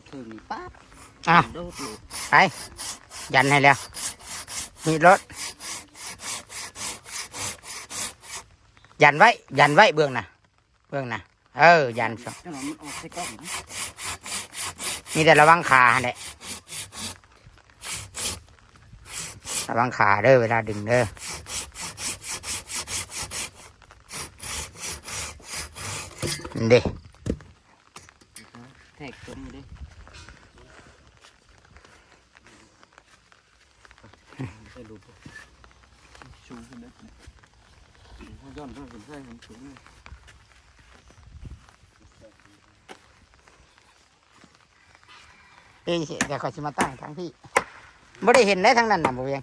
ເທິງນີ້ປາບ ອ້າວ ໂດດໂລດ ໄປ ຢັນໃຫ້ແລ້ວ ມີດໂລດ ຢັນໄວ້ ຢັນໄວ້ເບື້ອງນະ ເບິ່ງນະ ເອີ ຢ້ານຊະ ຈັງຫວະມັນອອກໃສ່ກ້ອງນະ ມີແຕ່ລະວັງຂາຫັ້ນແຫຼະ ລະວັງຂາເດີ ເວລາດຶງເດີ ນີ້ເດ້ ແທກຕົວນີ້ເດ້. ໃສ່ລົງ ສູງຂຶ້ນເດີ ເຮົາຢ້ອນເຮົາຂຶ້ນໃສ່ມັນສູງເລີຍ ເອີ ດຽວຂ້ອຍຊິມາຕັ້ງທາງພີ້ ບໍ່ໄດ້ເຫັນໃດທາງນັ້ນນະ ບໍ່ວຽງ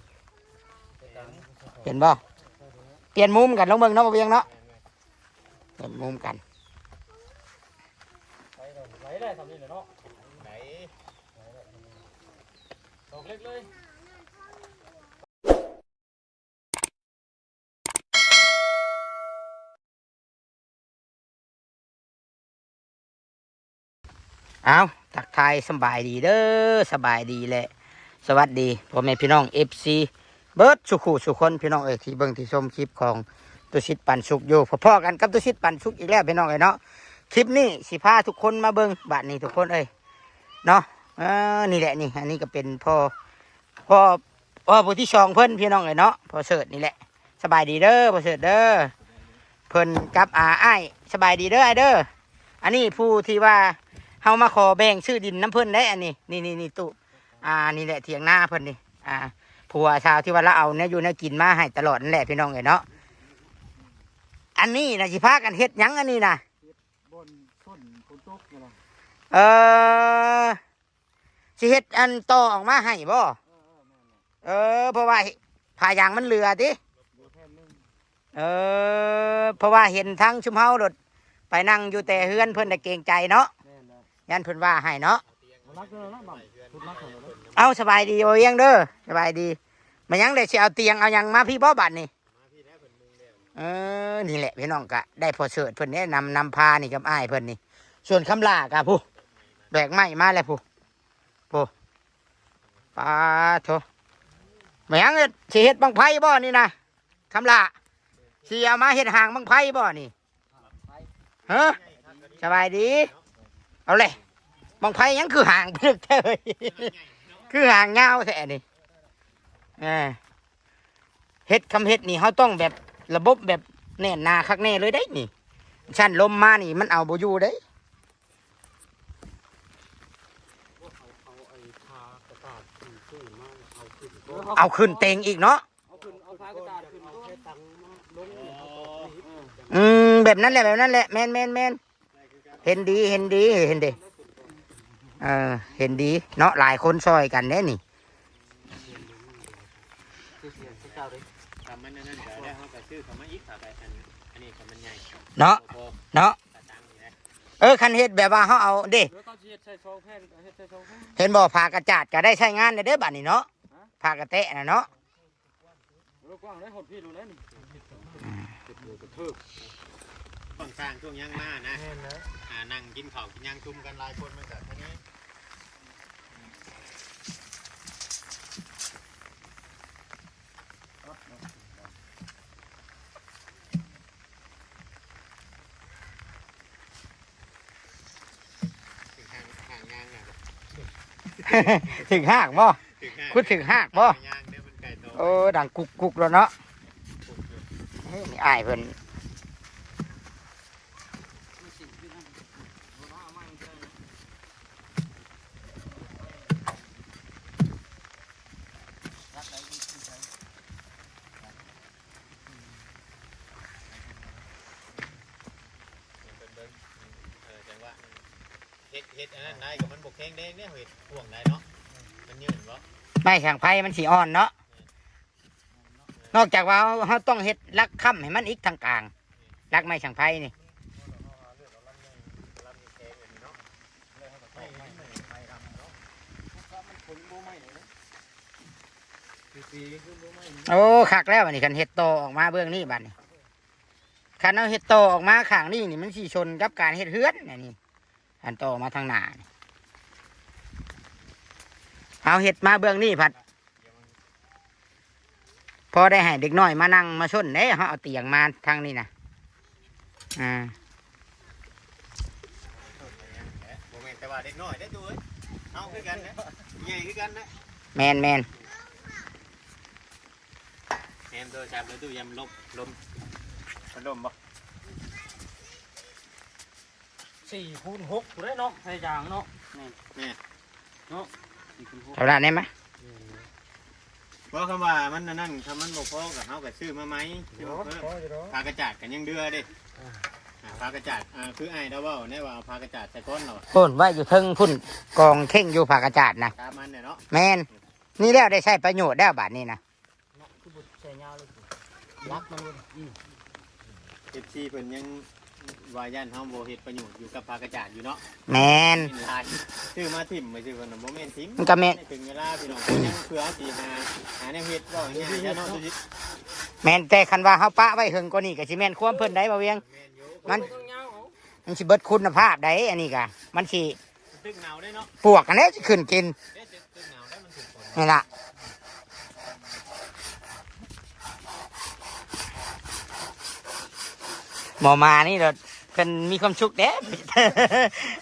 ເຫັນບໍ່? ປ່ຽນມຸມກັນ ລອງເບິ່ງເນາະ ບໍ່ວຽງເນາະ. ເປັນມຸມກັນ ໄຫຼໄດ້ສ່ຳນີ້ແຫຼະເນາະ ໄຫຼ ດອກເລັກເລີຍ. ອ້າວ ທັກທາຍສະບາຍດີເດີ ສະບາຍດີ ແລະ ສະຫວັດດີພໍ່ແມ່ພີ່ນ້ອງ ເອັຟຊີ ເບິດສູ່ຄູ່ສູ່ຄົນ ພີ່ນ້ອງເອີຍ ທີ່ເບິ່ງທີ່ຊົມຄລິບຂອງຕຸສິດປັນສຸກຢູ່ ພໍ້ໆກັນກັບຕຸສິດປັນສຸກອີກແລ້ວ ພີ່ນ້ອງເອີຍເນາະ. ຄລິບນີ້ຊິພາທຸກຄົນມາເບິ່ງ ບາດນີ້ທຸກຄົນເອີຍເນາະ ເອີ ນີ້ແຫຼະ ນີ້ ອັນນີ້ກໍເປັນພໍ່ ພໍ່ ພໍ່ຜູ້ທີສອງເພິ່ນ ພີ່ນ້ອງເອີຍເນາະ ພໍ່ເສີດນີ້ແຫຼະ. ສະບາຍດີເດີພໍ່ເສີດເດີ ເພິ່ນກັບ ອາ ອ້າຍ ສະບາຍດີເດີອ້າຍເດີ. ອັນນີ້ຜູ້ທີ່ວ່າເຮົາມາຂໍແບ່ງຊື້ດິນນຳເພິ່ນເດ້ ອັນນີ້ ນີ້ໆໆ ຕູ້ ອ່າ ນີ້ແຫຼະຖຽງນາເພິ່ນນີ້ ອ່າ ຜົວສາວທີ່ວ່າລາວເອົາແນວຢູ່ແນວກິນມາໃຫ້ຕະຫຼອດນັ້ນແຫຼະ ພີ່ນ້ອງເອີຍເນາະ. ອັນນີ້ນະ ຊິພາກັນເຮັດຫຍັງ ອັນນີ້ນະ? ເຮັດບ່ອນຊົນຝົນຕົກນີ້ລະ ເອີ ຊິເຮັດອັນຕໍ່ອອກມາໃຫ້ບໍ່? ເອີ ເອີ ແມ່ນໆ ເອີ ເພາະວ່າຜ້າຢາງມັນເຫຼືອຕິ? ເຫຼືອແຜ່ນໜຶ່ງ ເອີ ເພາະວ່າເຫັນທາງຊຸມເຮົາໂລດໄປນັ່ງຢູ່ແຕ່ເຮືອນເພິ່ນ ແຕ່ເກງໃຈເນາະ ແມ່ນແລ້ວ ຢ້ານເພິ່ນວ່າໃຫ້ເນາະ. ເອົາ ສະບາຍດີ ໂອວຽງເດີ ສະບາຍດີ. ມາຍັງໄດ້ ຊິເອົາຕຽງເອົາຫຍັງມາພີ້ບໍ່ບາດນີ້? ເອີ ນີ້ແຫຼະ ພີ່ນ້ອງ ກະໄດ້ພໍ່ເສີດເພິ່ນແນະນຳ ນຳພານີ້ກັບອ້າຍເພິ່ນນີ້. ສ່ວນຄຳຫຼ້າກະຜູ້ ແບກໄມ້ມາແລ້ວຜູ້ ຜູ້ ປາໂທ ມາຍັງ ຊິເຮັດບັ້ງໄຟບໍ່ນີ້ນະ ຄຳຫຼ້າ? ຊິເອົາມາເຮັດຫາງບັ້ງໄຟບໍ່ນີ້? ເຮີ ສະບາຍດີ. ເອົາເລີຍ ບັ້ງໄຟຫຍັງຄືຫາງເພິກແທ້ເວີຍ ຄືຫາງຍາວແທ້ນີ້. ເອີ ເຮັດ ຄຳເຮັດນີ້ເຮົາຕ້ອງແບບ ລະບົບແບບແໜ້ນໜາຄັກແນ່ເລີຍເດ້ນີ້ ຊັ້ນລົມມານີ້ມັນເອົາບໍ່ຢູ່ເດ້. ເອົາຂຶ້ນເຕັງອີກເນາະ. ເອົາຂຶ້ນ ເອົາຜ້າກະດາດຂຶ້ນກ່ອນ ເອົາແຄ່ຕັງມາລົງ ເອົາຕົອກມາອີກ ເອີ ອືມ ແບບນັ້ນແຫຼະ ແບບນັ້ນແຫຼະ ແມ່ນໆໆ ເຫັນດີ ເຫັນດີ ເຫັນດີ ເອີ ເຫັນດີເນາະ ຫຼາຍຄົນຊ່ອຍກັນເດ້ນີ້ ຄັນມັນອັນນັ້ນກະໄດ້ ເຮົາກະຊື້ເຂົ້າມາອີກ ຖ້າໄປອັນ ອັນນີ້ຄັນມັນໃຫຍ່ ເນາະ ເນາະ ເອີ ຄັນເຮັດແບບວ່າເຮົາເອົາເດ້ ເອີ ເຂົາຊິເຮັດໃສ່ສອງແຜ່ນ ເຮັດໃສ່ສອງແຜ່ນ ເຫັນບໍ່ ຜ້າກະດາດກະໄດ້ໃຊ້ງານແລ້ວເດ້ບາດນີ້ເນາະ ຜ້າກະແຕະນະເນາະ. ເອີ ກວ້າງເລີຍ ຮອດພີ້ໂລດແລ້ວນີ້ ອືມ ເຮັດເຫຼືອກະເທີກ ຊ່ວງສ້າງຊ່ວງຫຍັງມານະ ແມ່ນແລ້ວ ອ່າ ນັ່ງກິນເຂົ້າກິນຫຍັງຊຸມກັນຫຼາຍຄົນມັນກະແນວນີ້ ຖືກຫາງ ຫາງຍາງນະ ຖືກຫາກບໍ່? ຖືກຫາກ ຂຸດຖືກຫາກບໍ່? ຫາງຍາງເດີ ມັນໄກໂຕ ໂອ້ ດັງກຸກໆໂລດເນາະ ນີ້ອ້າຍເພິ່ນ ເບິ່ງ ເອີ ຈັງຫວະ ເຮັດ ເຮັດອັນນັ້ນໄດ້ກໍມັນບໍ່ແຂງແຮງເດ້ ເຮົາເຮັດພວງໄດ້ເນາະ ມັນຍືນບໍ່ ໄມ້ສັງໄພມັນຊິອ່ອນເນາະ ແມ່ນ ນອກຈາກວ່າເຮົາ ເຮົາຕ້ອງເຮັດຫຼັກຄ້ຳໃຫ້ມັນອີກທາງກາງ ຫຼັກໄມ້ສັງໄພນີ້ ໂອ້ ຄັກແລ້ວ ອັນນີ້ ຄັນເຮັດຕໍ່ອອກມາເບື້ອງນີ້ບາດນີ້ ຄັນເຮົາເຮັດຕໍ່ອອກມາຂ້າງນີ້ນີ້ ມັນຊິຊົນກັບການເຮັດເຮືອນ ອັນນີ້ ອັນຕໍ່ມາທາງໜ້ານີ້ ເຮົາເຮັດມາເບື້ອງນີ້ພັດ ພໍໄດ້ໃຫ້ເດັກນ້ອຍມານັ່ງມາຊົນເດ້ ເຮົາເອົາຕຽງມາທາງນີ້ນະ ອ່າ ບໍ່ແມ່ນແຕ່ວ່າເດັກນ້ອຍເດ້ຕູ້ເອີຍ ເຮົາຄືກັນນະ ໃຫຍ່ຄືກັນນະ ແມ່ນໆ ແຮມໂທລະສັບເດີຕູ້ ຢ້ານມັນລົ້ມ ລົ້ມ ມັນລົ້ມບໍ່? ສີ່ຄູນຫົກພຸ້ນເດ້ເນາະ ໃສ່ຢາງເນາະ ແມ່ນ ແມ່ນ ເນາະ ສີ່ຄູນຫົກ ເທົ່ານັ້ນໄດ້ມະ ເອີ ບໍ່ ຄຳວ່າມັນອັນນັ້ນ ຄັນມັນບໍ່ພໍກໍເຮົາກໍຊື້ມາໃໝ່ ຊື້ມາເພີ່ມ ພໍຢູ່ດອກ ຜ້າກະຈາດກໍຍັງເດືອເດ້ ອ່າ ອ່າ ຜ້າກະຈາດ ອ່າ ຄືອ້າຍລາວເວົ້າແນ່ວ່າເອົາຜ້າກະຈາດໃສ່ກ່ອນລາວ ໂອ້ນ ໄວ້ຢູ່ເທິງພຸ້ນ ກອງເຄັ່ງຢູ່ຜ້າກະຈາດນະ ຕາມມັນແຫຼະເນາະ ແມ່ນ ນີ້ແລ້ວໄດ້ໃຊ້ປະໂຫຍດແລ້ວບາດນີ້ນະ ເນາະ ຄືບໍ່ໃສ່ຍາວເລີຍ ລັກມັນເລີຍ ອືມ ເອັຟຊີ ເພິ່ນຍັງວ່າຢ້ານເຮົາບໍ່ເຮັດປະໂຫຍດຢູ່ກັບຜ້າກະຈາດຢູ່ເນາະ ແມ່ນ ຫຼາຍ ຊື້ມາຖິ້ມໄປຊື່ເພິ່ນນະ ບໍ່ແມ່ນຖິ້ມ ມັນກໍແມ່ນ ເຖິງເວລາພີ່ນ້ອງ ຍັງເພື່ອເຮົາຊິຫາ ຫາແນວເຮັດ ເວົ້າງ່າຍໆຊະເນາະ ແມ່ນ ແຕ່ຄັນວ່າເຮົາປະໄວ້ເຖິງກວ່ານີ້ກໍຊິແມ່ນຄວາມເພິ່ນໄດ໋ ບ່າວວຽງ ມັນ ມັນຊິເບິດຄຸນນະພາບໄດ໋ ອັນນີ້ກໍ ມັນຊິ ຕຶກໜາວເດ້ເນາະ ປວກຫັ້ນແຫຼະຊິຂຶ້ນກິນ ເດ້ ຕຶກໜາວເດ້ ມັນຖືກຄົນ ນີ້ລະ ໝໍມານີ້ລະເພິ່ນມີຄວາມສຸກເດ້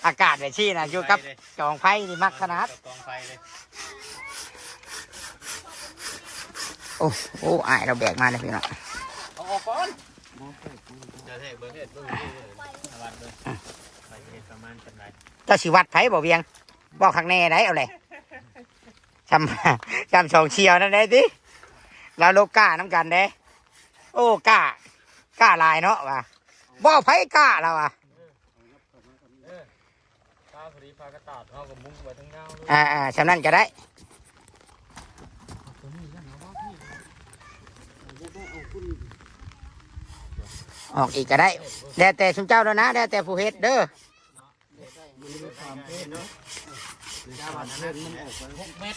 ອາກາດແບບຊີ້ນະ ຢູ່ກັບກອງໄຟນີ້ມັກຂະໜາດ ກອງໄຟເລີຍ ໂອ້ ໂອ້ ອ້າຍລາວແບກມາເດ້ພີ່ນ້ອງ ເອົາອອກກ່ອນ ຈະແທກເບິ່ງ ເຮັດເບິ່ງ ເບິ່ງ ເບິ່ງ ລະວັງເບິ່ງ ໄປເຮັດປະມານຈຳໄດ ເຈົ້າຊິວັດໃຜບໍ່ວຽງ ເວົ້າຄັກແນ່ໄດ໋ ເອົາແຫຼະ ຊ່ຳ ຊ່ຳສອງສ່ຽວນັ້ນໄດ໋ຕິ ລາວລົບກ້ານຳກັນເດ້ ໂອ້ ກ້າ ກ້າຫຼາຍເນາະວ່າ ບໍ່ໃຜກ້າລາວວ່າ ເອີ ກ້າພໍດີ ຜ້າກະຕາດເຮົາກໍມຸງໄວ້ທາງຍາວເລີຍ ອ່າໆ ຊ່ຳນັ້ນກໍໄດ້ ອອກອີກກໍໄດ້ ແລ້ວແຕ່ຊຸມເຈົ້າໂລດນະ ແລ້ວແຕ່ຜູ້ເຮັດເດີ. ມັນມີສາມເຟດເນາະ ສາມເຟດມັນອອກໄປຫົກແມັດ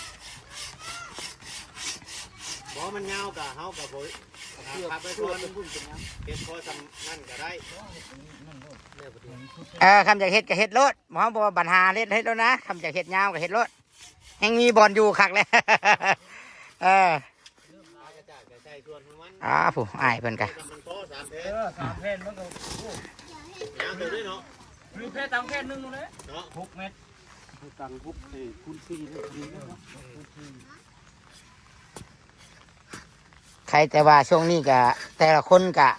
ບໍ່ ມັນຍາວກະເຮົາກະບໍ່ ເອົາເຊືອກພັບໄວ້ກ່ອນ ເຮັດພໍຊ່ຳນັ້ນກະໄດ້ ເອີ ຄັນຢາກເຮັດກະເຮັດໂລດ ເຮົາບໍ່ວ່າບັນຫາ ເຮັດ ເຮັດໂລດນະ ຄັນຢາກເຮັດຍາວກະເຮັດໂລດ ແຮ່ງມີບ່ອນຢູ່ຄັກແຫຼະ ເອີ. ອ່າ ຜູ້ອ້າຍເພິ່ນກະ ເອີ ສາມແຜ່ນມັນກໍ ໂອ້ ຍາວເຕີບເດ້ເນາະ ຄືແຜ່ຕັ້ງແຜ່ນໜຶ່ງເນາະ ຫົກແມັດ ຕັ້ງຫົກ ເອີ ຄູນສີ່ເດ້ ຄູນສີ່ເນາະ ໃຄແຕ່ວ່າຊ່ວງນີ້ກະ ແຕ່ລະຄົນກະ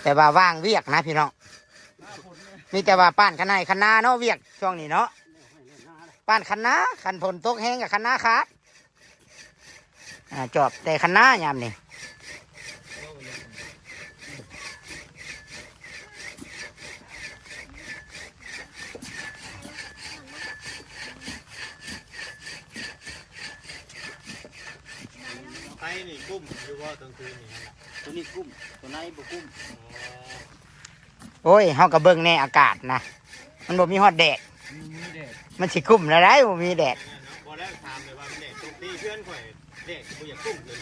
ແຕ່ວ່າວ່າງວຽກນະພີ່ນ້ອງ ມີແຕ່ວ່າປ້ານຄັນໄຮ່ຄັນນາເນາະ ວຽກຊ່ວງນີ້ເນາະ ປ້ານຄັນນາ ຄັນຝົນຕົກແຮງກະຄັນນາຂາດ. ອ່າ ຈອບແຕ່ຄັນນາຍາມນີ້ ໄຟນີ້ກຸ້ມຢູ່ບໍ່ກາງຄືນນີ້? ໂຕນີ້ກຸ້ມ ໂຕໃນບໍ່ກຸ້ມ ອໍ. ໂອ້ຍ ເຮົາກໍເບິ່ງແດ່ອາກາດນະ ມັນບໍ່ມີຮອດແດດ ມັນມີແດດ ມັນຊິກຸ້ມແນວໃດບໍ່ມີແດດ ບໍ່ແລ້ວຖາມເລີຍວ່າມັນແດດຕົກຕີເພື່ອນຂ້ອຍ ແດດບໍ່ຢາກກຸ້ມເລີຍ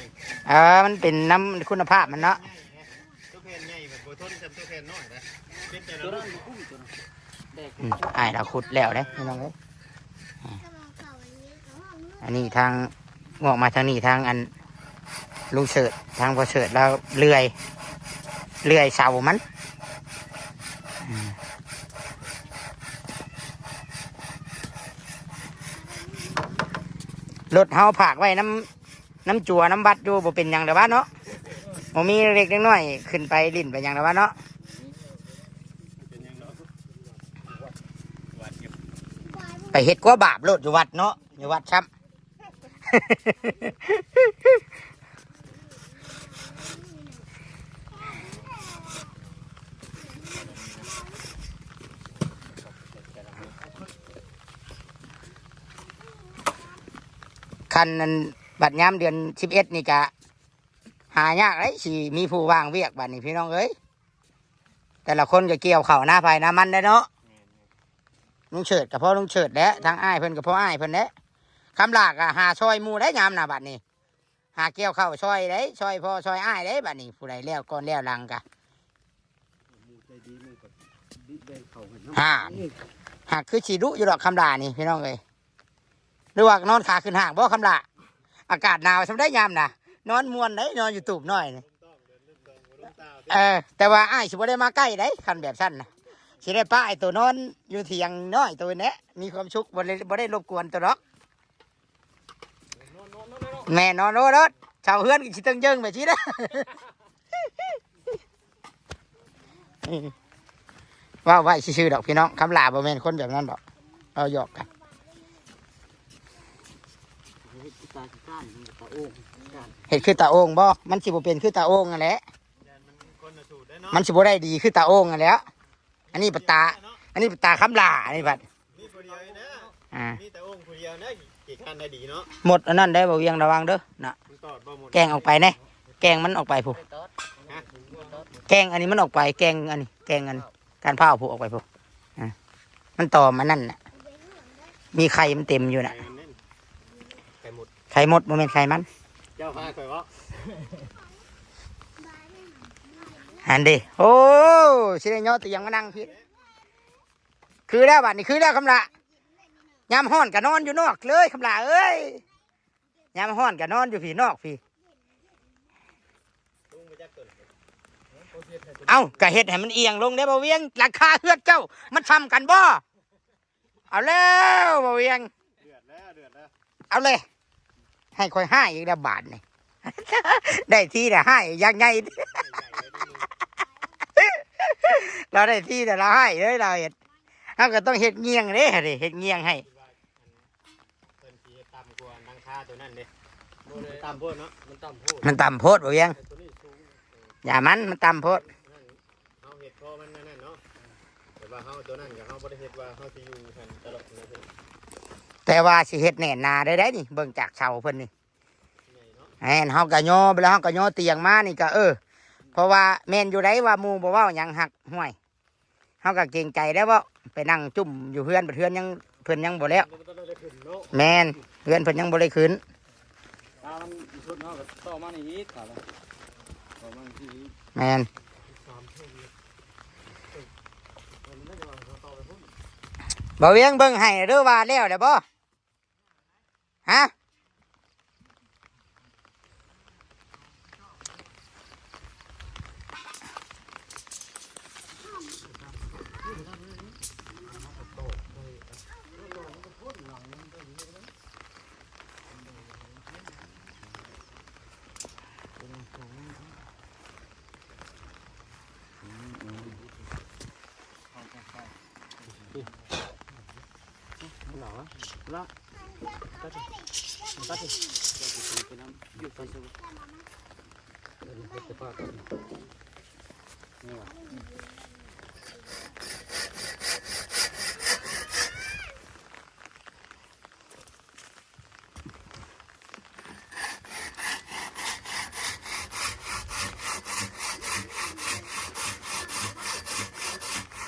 ເອີ ມັນເປັນນຳຄຸນນະພາບມັນເນາະ ຕົວແຜ່ນໃຫຍ່ແບບບໍ່ທົນສ່ຳຕົວແຜ່ນນ້ອຍນະ ເປັນແຕ່ລະ ຕົວນັ້ນບໍ່ກຸ້ມ ຕົວນັ້ນແດດ ອືມ ອ້າຍລາວຂຸດແລ້ວເດ້ພີ່ນ້ອງເອີຍ ອັນນີ້ທາງ ງອກມາທາງນີ້ ທາງອັນລຸງເສີດ ທາງພໍ່ເສີດລາວເລື່ອຍ ເລື່ອຍເສົາມັນ ອືມ ລົດເຮົາຝາກໄວ້ນຳ ນຳຈົວນຳວັດຢູ່ ບໍ່ເປັນຫຍັງດອກວະເນາະ ບໍ່ມີເລັກເດັກນ້ອຍຂຶ້ນໄປຫຼິ້ນໄປຫຍັງດອກວະເນາະ ໄປເຮັດກວ່າບາບໂລດຢູ່ວັດເນາະ ຢູ່ວັດຊ້ຳ. ຄັນອັນ ບັດຍາມເດືອນສິບເອັດນີ້ກະຫາຍາກເດ້ ຊິມີຜູ້ວ່າງວຽກບັດນີ້ພີ່ນ້ອງເອີຍ ແຕ່ລະຄົນກໍກ່ຽວເຂົ້ານາໃຜນາມັນໄດ໋ເນາະ ແມ່ນໆ ລຸງເສີດກໍພໍລຸງເສີດແຫຼະ ທາງອ້າຍເພິ່ນກໍພໍອ້າຍເພິ່ນແຫຼະ ຄຳຫຼ້າກໍຫາຊ່ອຍໝູ່ໄດ້ຍາມໜ້າບັດນີ້ ຫາກ່ຽວເຂົ້າຊ່ອຍໄດ້ ຊ່ອຍພໍ່ຊ່ອຍອ້າຍໄດ້ບັດນີ້ ຜູ້ໃດແລ້ວກ່ອນແລ້ວຫຼັງກະ ໝູ່ໃຈດີມັນກໍແບ່ງເຂົ້າໃຫ້ນຳ ຫາ ຫາກຄືຊິດຸຢູ່ດອກຄຳຫຼ້ານີ້ພີ່ນ້ອງເອີຍ. ຫຼືວ່ານອນຂາຂຶ້ນຫ້າງບໍ່ຄຳຫຼ້າ? ອາກາດໜາວຊ່ຳໃດຍາມນະ ນອນມ່ວນໄດ໋ ນອນຢູ່ຕູບນ້ອຍນີ້. ເອີ ແຕ່ວ່າອ້າຍຊິບໍ່ໄດ້ມາໃກ້ໄດ໋ ຄັນແບບຊັ້ນນະ ຊິໄດ້ປະໃຫ້ໂຕນອນຢູ່ຖຽງນ້ອຍໂຕນີ້ແຫຼະ ມີຄວາມສຸກ ບໍ່ໄດ້ ບໍ່ໄດ້ລົບກວນໂຕດອກ. ແມ່ນ ນອນໂລດ ເຊົາເຮືອນກໍຊິເຖິງເຢິງແບບຊີ້ນະ. ເວົ້າໄວ້ຊື່ໆດອກພີ່ນ້ອງ ຄຳຫຼ້າບໍ່ແມ່ນຄົນແບບນັ້ນດອກ ເວົ້າຫຍອກກັນ. ເຮັດຄືຕາຂີ້ຄ້ານ ຕາໂອ່ງ ເຮັດຄືຕາໂອ່ງບໍ່? ມັນຊິບໍ່ເປັນຄືຕາໂອ່ງຫັ້ນແຫຼະ ມັນຊິບໍ່ໄດ້ດີຄືຕາໂອ່ງຫັ້ນແຫຼະ. ອັນນີ້ປັດຕາ ອັນນີ້ປັດຕາຄຳຫຼ້າ ອັນນີ້ບັດ ມີຜູ້ດຽວນີ້ນະ ອ່າ ມີແຕ່ອົງຜູ້ດຽວນະ ຂີ້ຄ້ານໄດ້ດີເນາະ. ໝົດອັນນັ້ນໄດ້ບໍ່ວຽງ ລະວັງເດີນະ ມັນຕອດບໍ່ໝົດ ແກງອອກໄປແດ່ ແກງມັນອອກໄປພຸ້ນ ຮະ ແກງອັນນີ້ມັນອອກໄປ ແກງອັນນີ້ ແກງອັນ ການພ້າວພຸ້ນ ອອກໄປພຸ້ນ ອ່າ ມັນຕອມອັນນັ້ນນະ ມີໄຂ່ມັນເຕັມຢູ່ນະ ໄຂ່ມັນເດ້ ໄຂ່ມົດ ໄຂ່ມົດ ບໍ່ແມ່ນໄຂ່ມັນ ເຈົ້າພາຂ້ອຍເວົ້າ ຫັ້ນເດ້. ໂອ້ ຊິໄດ້ຍໍຕຽງມານັ່ງພີ້ ຄືແລ້ວບັດນີ້ ຄືແລ້ວຄຳຫຼ້າ ຍາມຮ້ອນກໍນອນຢູ່ນອກເລີຍຄຳຫຼ້າເອີຍ ຍາມຮ້ອນກໍນອນຢູ່ພີ້ນອກພີ້. ເອົ້າ ກໍເຮັດໃຫ້ມັນອຽງລົງເດ້ ບໍ່ວຽງ ຫຼັງຄາເຮືອນເຈົ້າມັນຊ່ຳກັນບໍ່? ເອົາແລ້ວ ບໍ່ວຽງ ເດືອດແລ້ວ ເດືອດແລ້ວ ເອົາເລີຍ ໃຫ້ຂ້ອຍຮ້າຍອີກແລ້ວບາດນີ້ ໄດ້ທີລະຮ້າຍຢ່າງໃຫຍ່ ລາວໄດ້ທີລະລາວຮ້າຍເລີຍ ລາວເຮັດ ເຮົາກໍຕ້ອງເຮັດງຽງເດ້ ເຮັດງຽງໃຫ້ ເພິ່ນຊິຕ່ຳກວ່າຫຼັງຄາຕົວນັ້ນເດ້ ມັນຕ່ຳໂພດເນາະ ມັນຕ່ຳໂພດ ມັນຕ່ຳໂພດບໍ່ວຽງ ແຕ່ຕົວນີ້ສູງ ຢ່າມັນ ມັນຕ່ຳໂພດ ເຮົາເຮັດພໍມັນອັນນັ້ນເນາະ ແຕ່ວ່າເຮົາຕົວນັ້ນກໍເຮົາບໍ່ໄດ້ເຮັດວ່າເຮົາຊິຢູ່ຫັ້ນຕະຫຼອດນະ ແຕ່ວ່າຊິເຮັດແໜ້ນໜາໄດ້ໄດ໋ນີ້ ເບິ່ງຈາກເສົາເພິ່ນນີ້ ແມ່ນ ເຮົາກໍຍໍ ແລ້ວເຮົາກໍຍໍຕຽງມານີ້ກໍ ເອີ ເພາະວ່າແມ່ນຢູ່ໄດ໋ວ່າໝູ່ບໍ່ເວົ້າຫຍັງ ຮັກ ຫ້ວຍ ເຮົາກໍເກງໃຈແລ້ວເບາະ ໄປນັ່ງຈຸ້ມຢູ່ເຮືອນ ບັດເຮືອນຍັງ ເພິ່ນຍັງບໍ່ແລ້ວ ແມ່ນ ເຮືອນເພິ່ນຍັງບໍ່ໄດ້ຂຶ້ນ ຖ້າມັນສຸດເຮົາກໍຕໍ່ມານີ້ອີກ ຕໍ່ມານີ້ອີກ ແມ່ນ ບໍ່ວຽງເບິ່ງໃຫ້ເດີ້ ວ່າແລ້ວແລ້ວບໍ່? ຮະ?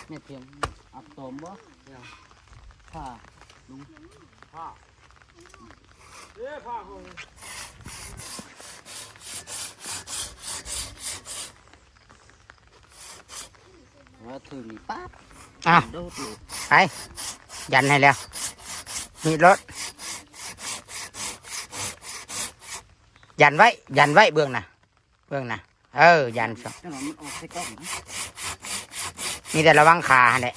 ແມ່ນພຽງອັກຕອມບໍ່? ຫຍັງ? ຜ້າ ລຸງ ຜ້າ ເອີ ຜ້າຫົ່ມ. ເອີ ຖືນີ້ປາບ ອ້າວ ໂດດໂລດ ໄປ ຢັນໃຫ້ແລ້ວ ມີດໂລດ ຢັນໄວ້ ຢັນໄວ້ ເບື້ອງໜ້າ ເບື້ອງໜ້າ ເອີ ຢັນຊະ ຈັ່ງວ່າມັນອອກໃສ່ກ້ອງນະ ມີແຕ່ລະວັງຂາຫັ້ນແຫຼະ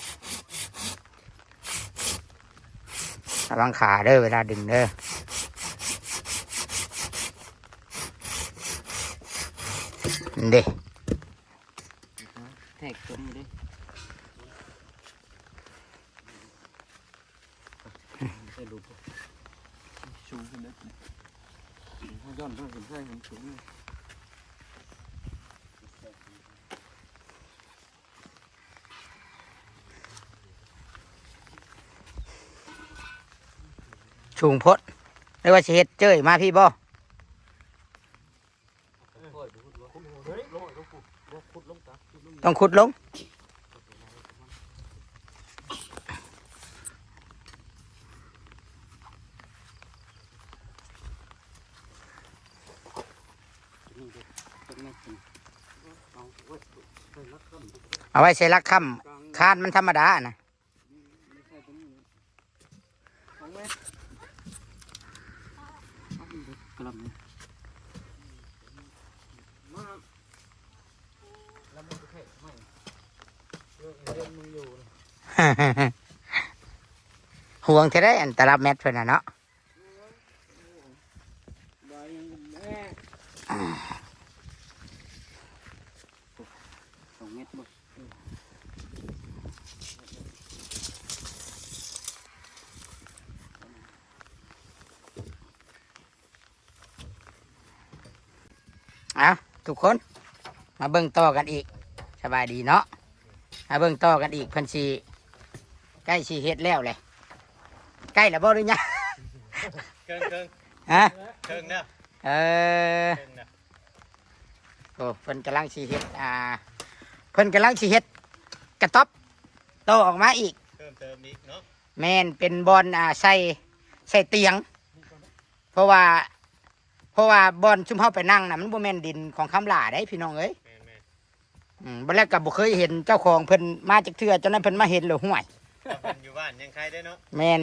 ລະວັງຂາເດີ ເວລາດຶງເດີ ເດ້. ແທກຕົວນີ້ເດ້ ໃສ່ລົງ ສູງຂຶ້ນເດ້ ເຮົາຢ້ອນເຮົາຂຶ້ນໃສ່ມັນສູງ ສູງໂພດ ຫຼືວ່າຊິເຮັດເຈີຍມາພີ້ບໍ່? ຕ້ອງຂຸດລົງ ເອົາໄວ້ໃສ່ຫຼັກຄ້ຳ ຄານມັນທຳມະດານະ. ສອງແມັດ ສ ລຳນີ້ ມາ ລຳນີ້ໄປໄຂໃໝ່ ເລື່ອງ ເລື່ອງມຶງຢູ່ ຫ່ວງແທ້ໃດ ອັນຕະລັບແມັດເພິ່ນນະເນາະ. ສອງແມັດບໍ່? ເອົາ ທຸກຄົນ ມາເບິ່ງຕໍ່ກັນອີກ. ສະບາຍດີເນາະ. ມາເບິ່ງຕໍ່ກັນອີກ ເພິ່ນຊິ ໃກ້ຊິເຮັດແລ້ວແຫຼະ. ໃກ້ແລ້ວບໍ່ ຫຼືຍັງ? ເຄິ່ງໆ ຮະ? ເຄິ່ງແລ້ວ. ເອີ ເຄິ່ງແລ້ວ. ໂອ້ ເພິ່ນກຳລັງຊິເຮັດ ອ່າ ເພິ່ນກຳລັງຊິເຮັດກະຕັອບຕໍ່ອອກມາອີກ ເພີ່ມເຕີມອີກເນາະ. ແມ່ນ ເປັນບ່ອນ ອ່າ ໃສ່ ໃສ່ຕຽງ ເພາະວ່າ ເພາະວ່າບ່ອນຊຸມເຮົາໄປນັ່ງນະ ມັນບໍ່ແມ່ນດິນຂອງຄຳຫຼ້າເດ້ ພີ່ນ້ອງເອີຍ. ແມ່ນໆ. ອືມ ບັດແລ້ວກໍບໍ່ເຄີຍເຫັນເຈົ້າຂອງເພິ່ນມາຈັກເທື່ອ ຈົນນັ້ນເພິ່ນມາເຫັນແລ້ວ ຫ້ວຍ ເພິ່ນຢູ່ບ້ານຍັງໄຄເດ້ເນາະ. ແມ່ນ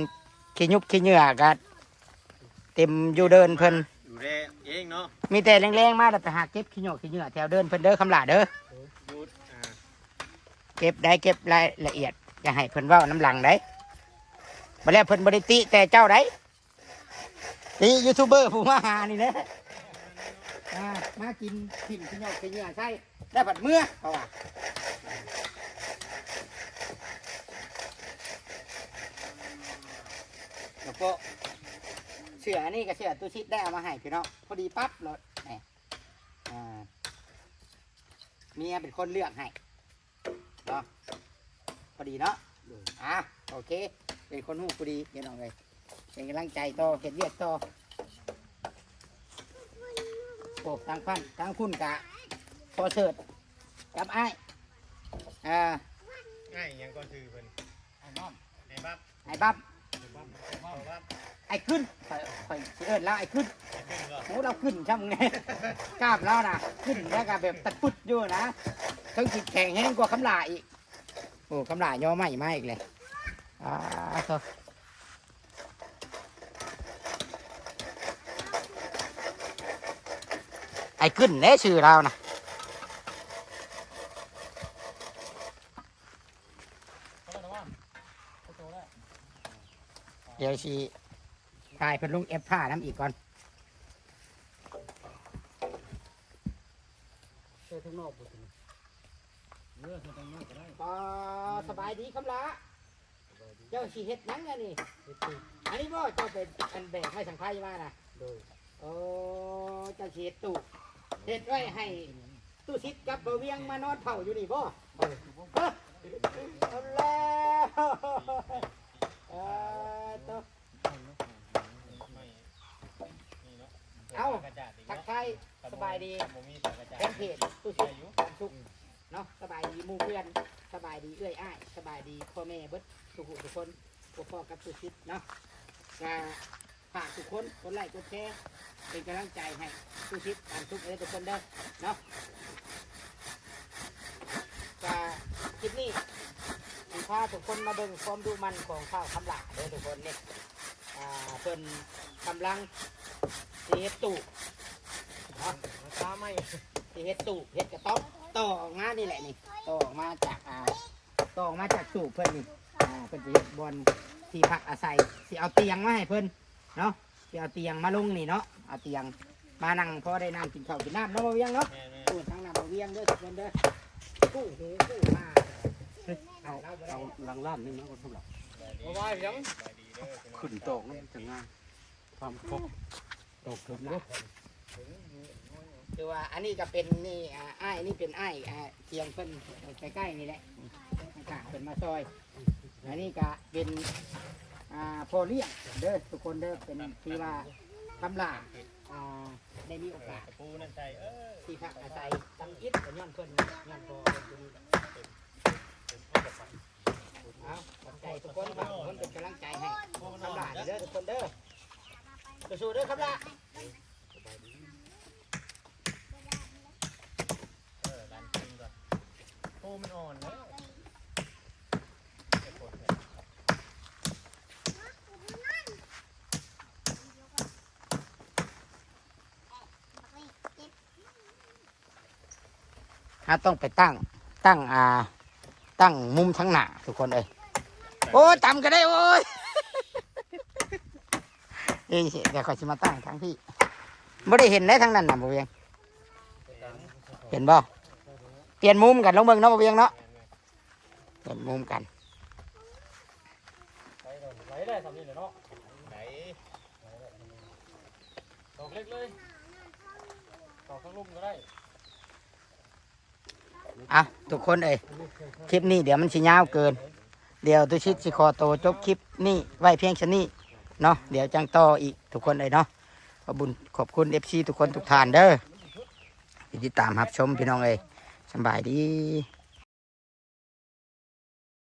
ຂີ້ຍຸບຂີ້ເຫຍື້ອກໍເຕັມຢູ່ເດີ່ນເພິ່ນ ດູແລເອງເນາະ. ມີແຕ່ແລງໆມາແລ້ວໄປຫາເກັບຂີ້ຫຍ້ອຂີ້ເຫຍື້ອແຖວເດີ່ນເພິ່ນເດີ ຄຳຫຼ້າເດີ. ເກັບໄດ້ ເກັບລາຍລະອຽດ ຢ່າໃຫ້ເພິ່ນເວົ້ານຳຫຼັງໃດ. ບັດແລ້ວເພິ່ນບໍ່ໄດ້ຕິແຕ່ເຈົ້າໃດ ຕິຢູທູບເບີຜູ້ມາຫານີ້ແຫຼະ. ອ່າ ມາກິນຖິ້ມຂີ້ຫຍ້ອຂີ້ເຫຍື້ອໃສ່ ແລ້ວພັດເມືອ ເຂົາວ່າ. ແລ້ວກໍເສື້ອອັນນີ້ກໍເສື້ອຕູ້ຊິດໄດ້ເອົາມາໃຫ້ພີ່ນ້ອງ ພໍດີປັບໂລດ. ນີ້ ອ່າ ເມຍເປັນຄົນເລືອກໃຫ້ ເນາະ ພໍດີເນາະ. ໂດຍ ອ່າ ໂອເຄ ເປັນຄົນຮູ້ຜູ້ດີພີ່ນ້ອງເອີຍ ເປັນກຳລັງໃຈຕໍ່ ເຮັດວຽກຕໍ່. ໂອ້ ທາງພັນ ທາງຄຸນກະພໍເສີດກັບອ້າຍ ອ່າ ອ້າຍຫຍັງກໍຊື່ເພິ່ນ? ອ້າຍບອມ ອ້າຍບັບ ອ້າຍບັບ ອ້າຍກຶ້ນ ຂ້ອຍ ຂ້ອຍຊິເອີ້ນລາວອ້າຍກຶ້ນ. ໂອ້ ລາວກຶ້ນຊ່ຳນີ້ ກ້າມລາວນະ ກຶ້ນແລ້ວກໍແບບຕະປຶດຢູ່ນະ ເຖິງຊິແຂງແຮງກວ່າຄຳຫຼ້າອີກ. ໂອ້ ຄຳຫຼ້າຍໍໄມ້ມາອີກແລ້ວ ອ່າ ໂທ້ ອ້າຍກຶ້ນເດ້ຊື່ລາວນະ. ດຽວຊິຖ່າຍເພິ່ນລົງແອັບຜ້ານຳອີກກ່ອນ. ໃສ່ທາງນອກບໍ່? ເອີ ໃສ່ທາງນອກກໍໄດ້. ອ່າ ສະບາຍດີຄຳຫຼ້າ. ເຈົ້າຊິເຮັດຫຍັງອັນນີ້? ເຮັດຕູບ. ອັນນີ້ບໍ່ ເຈົ້າໄປອັນແບກໄມ້ສັງໄພມານະ? ໂດຍ. ໂອ້ ເຈົ້າຊິເຮັດຕູບ ເຮັດໄວ້ໃຫ້ຕູ້ຊິດກັບບ່າວວຽງມານອນເຝົ້າຢູ່ນີ້ບໍ່? ໂດຍ. ເອີ ເອົາແລ້ວ ເອີ ໂຕ ເອົາ ທັກທາຍສະບາຍດີແຟນເພຈຕູ້ຊິດ ຄວາມສຸກ ເນາະ ສະບາຍດີໝູ່ເພື່ອນ ສະບາຍດີເອື້ອຍອ້າຍ ສະບາຍດີພໍ່ແມ່ເບິດທຸກຜູ້ທຸກຄົນ ພົບພໍ້ກັບຕູ້ຊິດເນາະ. ກະຝາກທຸກຄົນກົດໄລ້ກົດແຊ ເປັນກຳລັງໃຈໃຫ້ຕູ້ຊິດ ຄວາມສຸກເດີທຸກຄົນເດີເນາະ. ກະຄລິບນີ້ຊິພາທຸກຄົນມາເບິ່ງຄວາມດຸໝັ່ນຂອງທ້າວຄຳຫຼ້າເດີທຸກຄົນນີ້. ອ່າ ເພິ່ນກຳລັງຊິເຮັດຕູບເນາະ ມາຊາໃໝ່ ຊິເຮັດຕູບ ເຮັດກະຕັອບ ຕໍ່ອອກມານີ້ແຫຼະນີ້ ຕໍ່ອອກມາຈາກ ອ່າ ຕໍ່ອອກມາຈາກຕູບເພິ່ນນີ້ ອ່າ ເພິ່ນຊິເຮັດບ່ອນທີ່ພັກອາໄສ ຊິເອົາຕຽງມາໃຫ້ເພິ່ນເນາະ ຊິເອົາຕຽງມາລົງນີ້ເນາະ ເອົາຕຽງ ມານັ່ງພໍໄດ້ນັ່ງກິນເຂົ້າກິນນ້ຳເນາະ ບ່າວວຽງເນາະ. ແມ່ນໆ ໂອ້ ທາງນັ້ນບ່າວວຽງເດີທຸກຄົນເດີ ຄູ່ຫູຄູ່ຫາ ເອົາ ເອົາຫຼັງລ້ານນີ້ມາກ່ອນສຳລັບ ບໍ່ວ່າຫຍັງ ຂຶ້ນຕອກມັນຈະງ່າຍ ຄວາມຄົບ ຕອກເຖິງເດ້. ຄືວ່າອັນນີ້ກໍເປັນ ນີ້ ອ່າ ອ້າຍ ນີ້ເປັນອ້າຍ ອ່າ ທຽງເພິ່ນໃກ້ໆນີ້ແຫຼະ ທາງກາງເພິ່ນມາຊ່ອຍ. ອັນນີ້ກະເປັນ ອ່າ ພໍ່ລ້ຽງເດີທຸກຄົນເດີ ເປັນທີ່ວ່າຄຳຫຼ້າ ອ່າ ໄດ້ມີໂອກາດທີ່ພັກອາໄສທຳອິດກໍຍ້ອນເພິ່ນ ຍ້ອນພໍ່ເພິ່ນ. ເອົາ ຂອບໃຈທຸກຄົນ ທຸກຄົນເປັນກຳລັງໃຈໃຫ້ຄຳຫຼ້າເດີທຸກຄົນເດີ ສູ້ໆເດີຄຳຫຼ້າ. ເອີ ລັນກິນກ່ອນ ໂອ້ ມັນອ່ອນເດີ. ເກັບກົດເລີຍ ເກັບກົດເລີຍ. ເຮົາຕ້ອງໄປຕັ້ງ ຕັ້ງ ອ່າ ຕັ້ງມຸມທາງໜ້າທຸກຄົນເອີຍ. ໂອ້ຍ ຕຳກໍໄດ້ ໂອ້ຍ ເອີຍ ດຽວຂ້ອຍຊິມາຕັ້ງທາງພີ້. ບໍ່ໄດ້ເຫັນໄດ໋ທາງນັ້ນນະ ບໍ່ວຽງ ເຫັນບໍ່? ປ່ຽນມຸມກັນ ລອງເບິ່ງເນາະ ບໍ່ວຽງເນາະ. ເປັນມຸມກັນ ໄຫຼໄດ້ສ່ຳນີ້ແຫຼະເນາະ ໄຫຼ ດອກເລັກເລີຍ ດອກທາງລຸ່ມກໍໄດ້. ອ່ະ ທຸກຄົນເອີຍ ຄລິບນີ້ດຽວມັນຊິຍາວເກີນ ດຽວຕຸຊິດຊິຂໍໂຕຈົບຄລິບນີ້ໄວ້ພຽງສ່ຳນີ້ເນາະ ດຽວຈັ່ງຕໍ່ອີກທຸກຄົນເອີຍເນາະ. ຂອບບຸນຂອບຄຸນ ເອັຟຊີ ທຸກຄົນທຸກທ່ານເດີ ທີ່ຕິດຕາມຮັບຊົມ ພີ່ນ້ອງເອີຍ ສຳບາຍດີ.